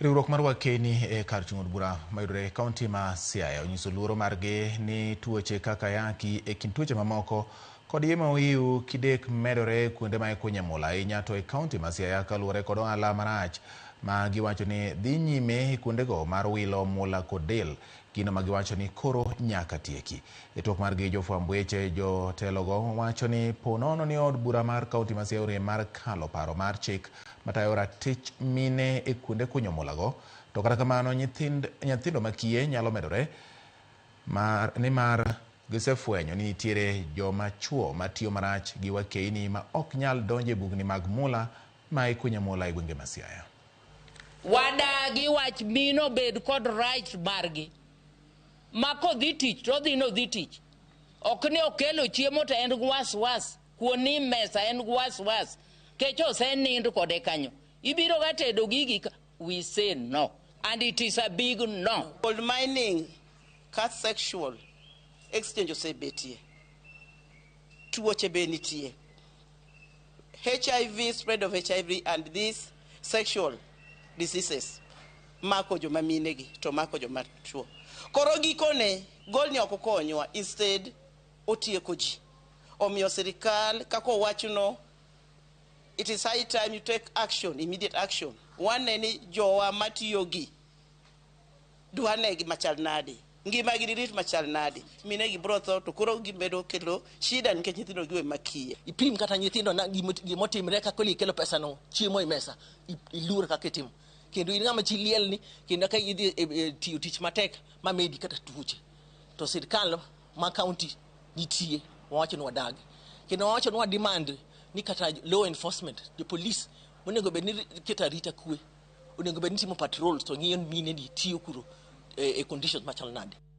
Riwruok mar Wakeni e kar chung' od bura mayudore e kaunti ma Siaya onyiso luoro margi ni tuoche kaka ayaki e kind tuoche mamoko kod iye maoiw kidek medore kuonde ma ikunye mula ahinya to e kaunti ma Siaya kaluwore kod ohala marach ma giwacho ni dhi nyime e kuondego mar wilo mula kod del, gino ma giwacho ni koro nyaka tieki. E twak margi jofwamb weche, jotelogo wacho ni po nono ni od bura mar kaunti ma Siaya orem mar kalo paro mar chik matayo ratich mine e kuonde kunyo mulago, to kata kamano nyithindo makiye nyalo medore nimar gisefwenyo ni nitiere joma chuo matiyo marach gi wakeini ma ok nyal donjo e bugni mag mula ma ikunye mula e gwenge ma Siaya. Wadagi wach mino bed kod right margi ma kodhi tich to odhi nodhi tich, ok ni okelo chiemo to en gi was kuon ni mesa en gi was kech osenind kode kanyo ibiro ga tedo gigi. We say no, and it is a big no. Gold mining ka sexual exchange osebetie, tuoche be nitie, HIV, spread of HIV and these sexual diseases mako joma minegi to mako joma chuo. Koro gikone gold ni ok okonywa, instead otieko ji. Omiyo sirikal kaka owachno, it is high time you take action, immediate action. Wane ni jowa matiyo gi dwanegi machal nade, ngimagi dirit machal nade, minegi bro tho to koro gimedo kelo shida nikech nyithindo giwe makiye. Ipim kata nyithindo na gimotimre kaka ikelo pesa no chiemo e mesa, iluor kaka itimo kendo in ng'ama chi liel ni kendo ka idhi e tiyo tich matek mamedi kata tuoche to sirkal ma county nitie. Wawacho ni wadagi kendo wawacho ni wa demand ni kata law enforcement, jo police onego bed ni keto arita kwe, onego bed ni timo patrols to ng'iyo mine ni tiyo kuro e conditions machal nade.